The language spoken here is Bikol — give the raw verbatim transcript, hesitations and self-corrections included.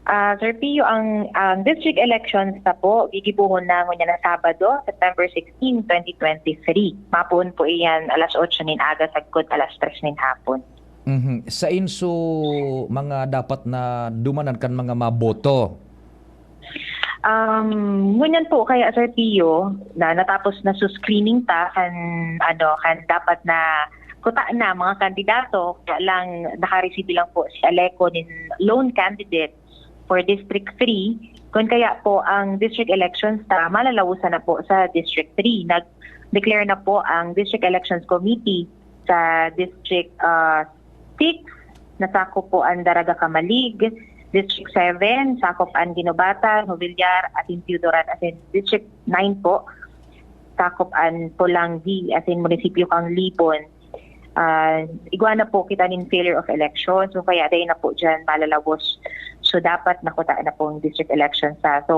Ah, Sir Pio, ang, ang district elections na po, gigibuhon na ngunyan na Sabado, September sixteen, twenty twenty-three. Mapoon po iyan alas otso nin aga sagkod alas tres nin hapon. Mhm. Sa inso, mga dapat na dumanan kan mga maboto? Um, ngunyan po kaya, Sir Pio, na natapos na su screening ta kan, ano, kan dapat na kuta na mga kandidato, kaya lang nakareceive lang po si Aleco nin lone candidate for District three. Kun kaya po ang district elections ta, malalawosan na po sa District three. Nag-declare na po ang District Elections Committee sa District uh, six, nasakop po ang Daraga Camalig, District seven, sakop ang Guinobatan, Jovellar, asin Teodoran, asin District nine po, sakop ang Polangui, asin munisipyo kang Libon. Uh, igwa na po kita nin failure of election, so kaya dahil na po dyan malalawos. So dapat nakuta na pong district election sa. So